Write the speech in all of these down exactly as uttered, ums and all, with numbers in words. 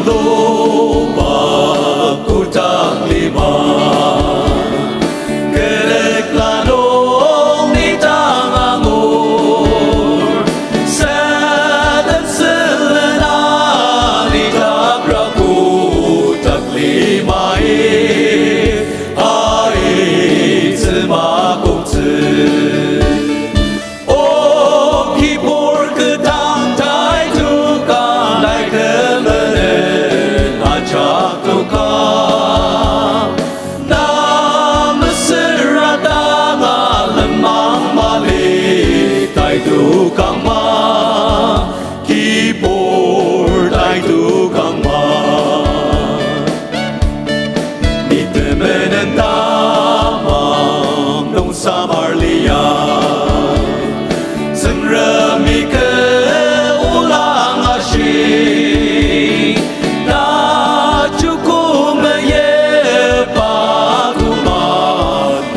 Luba kotak lima, kerekla nung ni dang angur, Satan sülen alidaprako kotak limai aitsü makoktsü. O Kibur ketdang tai tukang nai temenen ajak tukang, na mesüra danga lenmang mali tai tukang ma, Kibur tai tukang ma. Ni temenen tamang nung samar lia, Tsüngremi kü olang ashi, na chuku meyipa küma,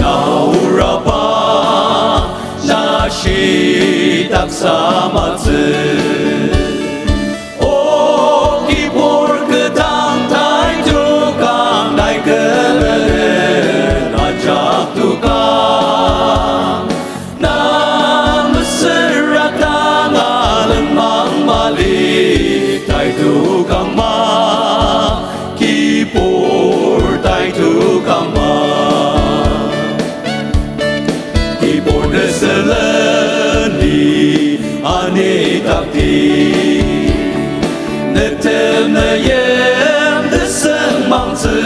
na uraba, na shitak samatsü. O Kibur ketdang tai tukang nai kümeren ajak tukang, na mesüra danga lenmang mali tai tukang ma, Kibur tai tukang ma. Kibur tesüleni anitakti, ne temeim tesüngmangtsü.